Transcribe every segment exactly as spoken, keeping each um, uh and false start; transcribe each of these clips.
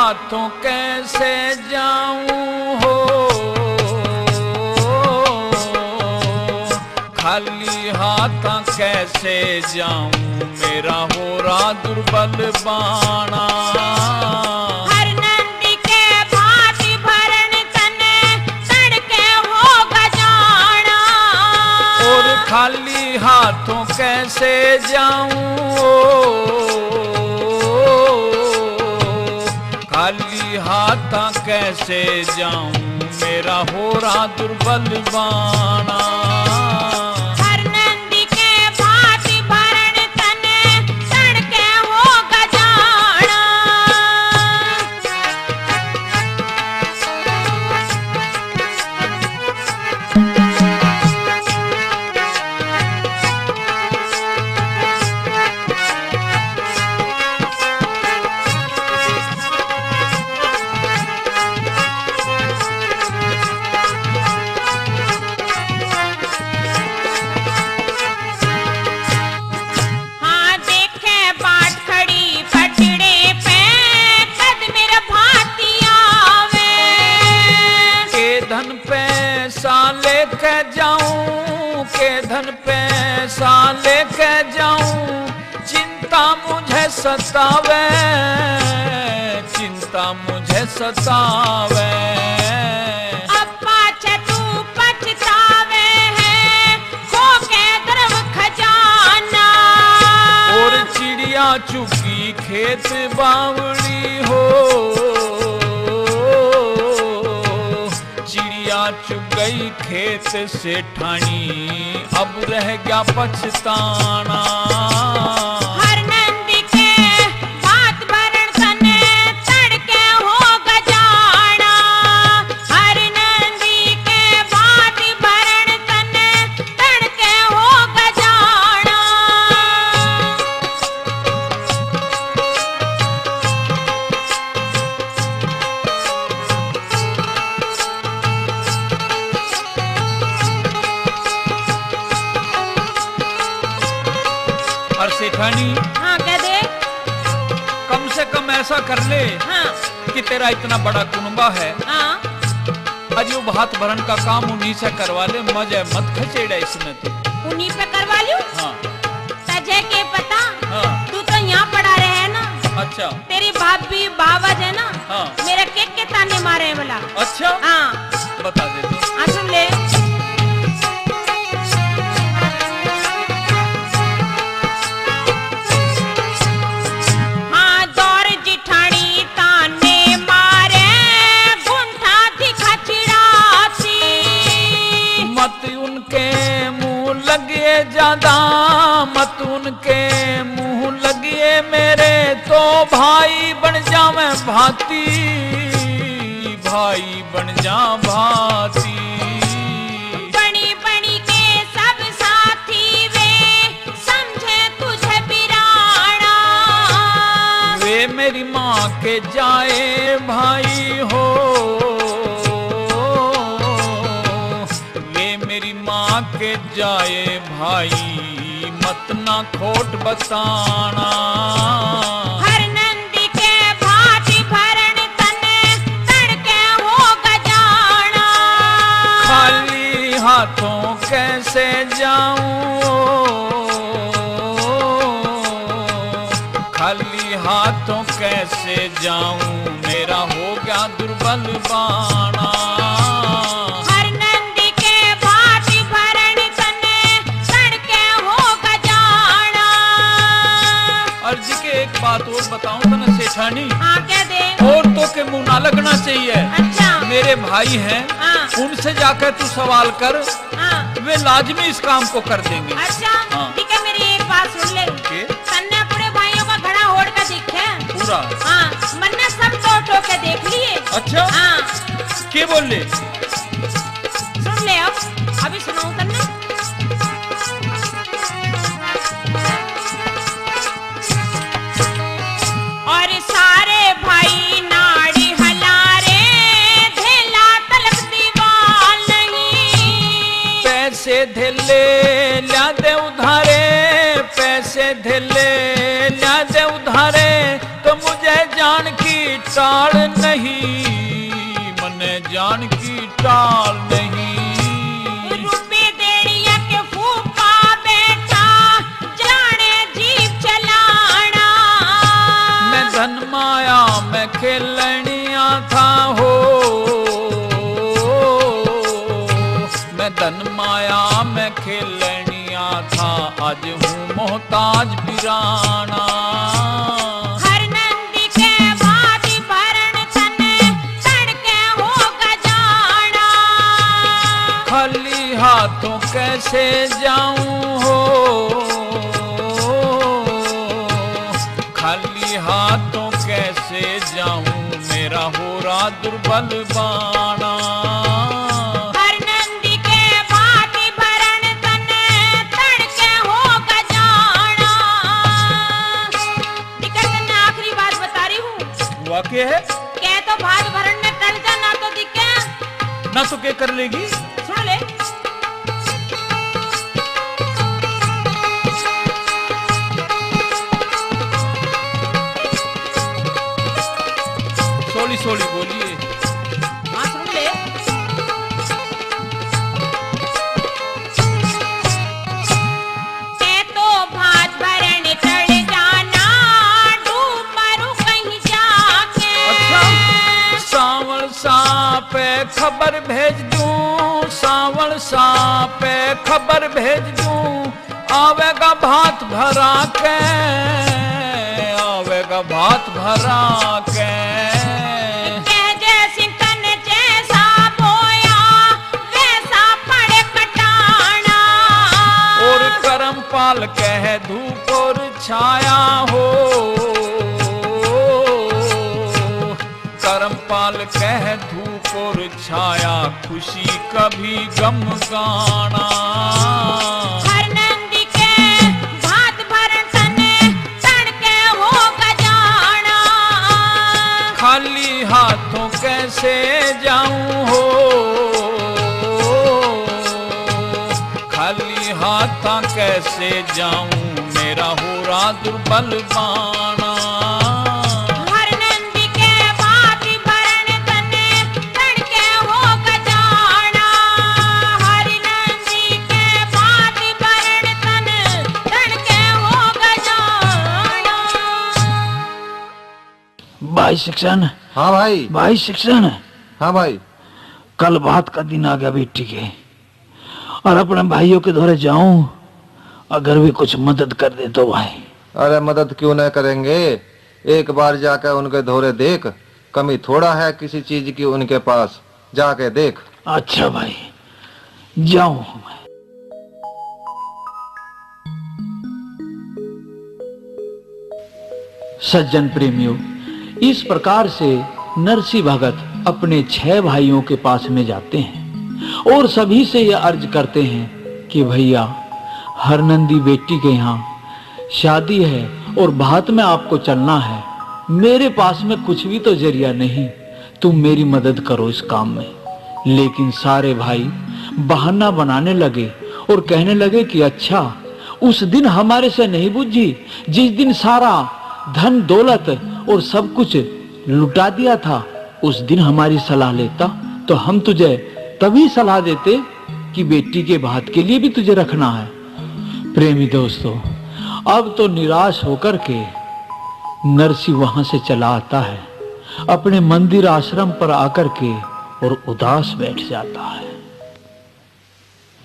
हाथों कैसे जाऊं हो, खाली हाथां कैसे जाऊं, मेरा हो रहा दुर्बल बाणा। हर नंदी के भात भरण तने तड़के हो गजाना। और खाली हाथों कैसे जाऊं, खाली हाथां कैसे जाऊं, मेरा हो रहा दुर्बल बाणा। हर नंदी के भात भरण तने तड़के हो गजाना। हाँ, देखे बाट खड़ी पटड़े पे, कद मेरा भाती आवे। के धन पैसा लेके जाऊं, के धन पैसा लेके जाऊं, चिंता मुझे सतावे, चिंता मुझे सतावे। अब पाछे तू पछतावे है, खो के गर्व खजाना। और चिड़िया चुगी खेत बावड़ी हो, चिड़िया चुग गई खेत सेठानी, अब रह गया पछताना। हर नंदी के भात भरण तने तड़के हो गजाना। हर नंदी के भात भरण तने तड़के हो गजाना। और सेठानी, हाँ, कह दे। कम से कम ऐसा कर ले, हाँ, कि तेरा इतना बड़ा कुनबा है, हाँ, आज यो भात भरण का काम उन्हीं से करवा ले, मजे मत खसेड़ा इसमें तू। उन्हीं पे करवा लूं? हाँ। तजे के पता? हाँ। तू तो यहाँ पड़ा रहे ना। अच्छा। तेरी भाभी भावज है ना? हाँ। मेरे के के ताने मारे वाला। अच्छा। हाँ। बता दे तू। हाँ, सुन ले। हाँ, दौर जिठानी ताने मारे, गुंठा दिखा चिड़ाती। मत उनके मुंह लगे ज्यादा, मत उनके मुंह लगे, मेरे तो भाई बन जावे भाती, भाई बन जा भाती। बनी बनी के सब साथी वे समझे तुझे पिराना। वे मेरी माँ के जाए भाई हो, वे मेरी माँ के जाए भाई, मत ना खोट बताना। हर नंदी के भात भरण तने तड़के हो गजाना। खाली हाथों कैसे जाऊं, खाली हाथों कैसे जाऊं, मेरा हो गया दुर्बल बाणा। हर नंदी के भात भरण तने तड़के हो गजाना। और जी के एक बात और बताऊं तने सेठानी। हाँ, कह दे। औरतों के मुंह ना लगना चाहिए। अच्छा। मेरे भाई हैं, हाँ। उनसे जाकर तू सवाल कर, हाँ। वे लाजमी इस काम को कर देंगे। अच्छा, हाँ। ठीक है, मेरी एक बात सुन ले। के? तन्ने अपने भाइयों का घड़ा होड़ के देखे? पूरा? हाँ, मन्ने सब टो टो के देख लिए। अच्छा? हाँ। के बोल ले? सुन ले अब, अभी सुनाऊं तन्ने। और सारे भाई नाड़ी हलारे, धेला तलब दीवाल नहीं। पैसे धेले ल्या दे उधारे, पैसे धेले ल्या दे उधारे, तो मुझे जान की टाल नहीं, मने जान की टाल नहीं। रूपे देड़िया के फूफा बैठा, जाने जीप चलाना। मैं धन माया में खेलनिया था हो, मैं धन माया में खेलनिया था, आज हूँ मोहताज पिराना। हर नंदी के भात भरण तने तड़के होगा जाना। खाली हाथों कैसे जाऊं हो, खाली हाथों कैसे जाऊं, मेरा हो रहा दुर्बल बाना। हर नंदी के भात भरण तने तड़के होगा जाना। टिकट तन्ने आखिरी बात बता रही हूँ। वाकई है? कह तो भात भरण में टल जा, ना तो दिखे। ना तो के कर लेगी? सुन ले। सोली सोली बोलिए। हाँ, सुन ले। ते तो भात भरण चल जाना, डूब मरू कहीं जाके। अच्छा। सांवल सा पे खबर भेज दूं, सांवल सा पे खबर भेज दूं, आवेगा भात भरा के, आवेगा भात भरा के। कह जय सिंह तन जैसा बोया, वैसा पड़े कटाना। और करमपाल कह धूप और छाया हो, करमपाल कह धूप और छाया, खुशी कभी गम गाना। हर नंदी के भात भरण तने तड़के होगा जाना। खाली हाथों कैसे जाऊं हो, खाली हाथां कैसे जाऊं, मेरा हो रहा दुर्बल बाना। हर नंदी के भात भरण तने तड़के होगा जाना। हर नंदी के भात भरण तने तड़के होगा जाना। भाई शिक्षण। हाँ भाई। भाई शिक्षण। हाँ भाई। कल भात का दिन आ गया बेटी के, और अपने भाइयों के धोरे जाऊं, अगर वे कुछ मदद कर दे तो भाई। अरे मदद क्यों न करेंगे, एक बार जाकर उनके धोरे देख, कमी थोड़ा है किसी चीज की उनके पास, जाके देख। अच्छा भाई, जाऊं मैं। सज्जन प्रेमियों, इस प्रकार से नरसी भगत अपने छह भाइयों के पास में जाते हैं और सभी से यह अर्ज करते हैं कि भैया, हरनंदी बेटी के यहाँ शादी है और भात में आपको चलना है। मेरे पास में कुछ भी तो जरिया नहीं, तुम मेरी मदद करो इस काम में। लेकिन सारे भाई बहाना बनाने लगे और कहने लगे कि अच्छा, उस दिन हमारे से नहीं बुझी, जिस दिन सारा धन दौलत और सब कुछ लुटा दिया था, उस दिन हमारी सलाह लेता तो हम तुझे तभी सलाह देते कि बेटी के भात के लिए भी तुझे रखना है। प्रेमी दोस्तों, अब तो निराश होकर के नरसी वहां से चला आता है, अपने मंदिर आश्रम पर आकर के और उदास बैठ जाता है।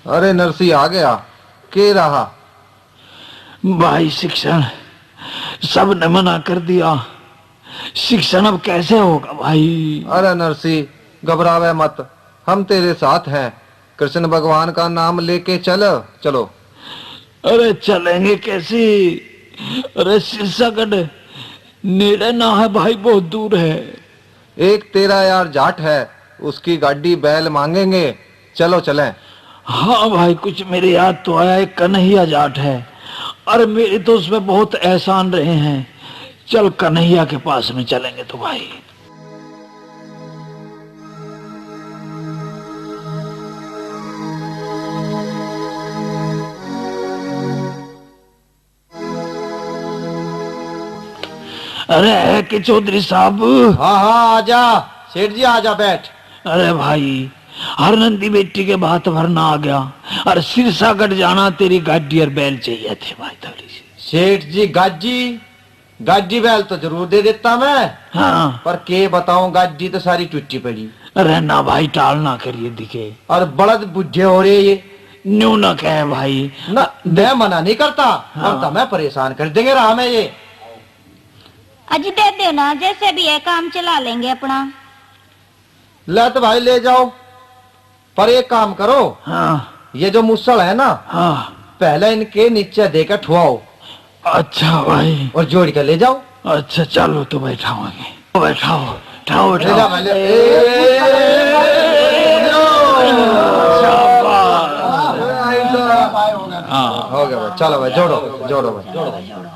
अरे नरसी आ गया, के रहा? भाई शिक्षण, सब ने मना कर दिया। शिक्षण अब कैसे होगा भाई? अरे नरसी, घबरावे मत, हम तेरे साथ हैं। कृष्ण भगवान का नाम लेके चल, चलो। अरे चलेंगे कैसे? अरे सिरसागढ़ नेड़े ना है भाई, बहुत दूर है। एक तेरा यार जाट है, उसकी गाड़ी बैल मांगेंगे, चलो चलें। हाँ भाई, कुछ मेरे याद तो आया, एक कन्हैया जाट है। अरे मेरे तो उसमें बहुत एहसान रहे हैं, चल कन्हैया के पास में चलेंगे तो भाई। अरे, है के चौधरी साहब? हाँ, हाँ, आजा। सेठ जी, आजा, बैठ। अरे भाई, हरनंदी बेटी के बात भरना आ गया, और सिरसागढ़ जाना, तेरी गाड़ी और बैल चाहिए थे भाई, थोड़ी सी। सेठ जी, गाड़ी, गाड़ी बैल तो जरूर दे देता मैं, हाँ। पर के बताऊं, गाड़ी तो सारी टूटी पड़ी। अरे ना भाई, टाल ना करिए दिखे। और बलद बुढ़े हो रहे ये। न्यू ना कहे भाई। ना, मैं मना नहीं करता, हाँ। पर तमें परेशान कर देंगे राह में ये। अजी दे दो ना, जैसे भी है काम चला लेंगे अपना। ले तो भाई ले जाओ, पर एक काम करो, हाँ। ये जो मूसल है ना, हाँ। पहले इनके नीचे दे के ठुआओ। अच्छा भाई। और जोड़ के ले जाओ। अच्छा, चलो तो बैठाओगे। बैठाओ, बैठाओ, ले जा बैठाओ। भाई, ले। शाबाश। हाँ। हो गया भाई, चलो भाई, जोड़ो, जोड़ो भाई।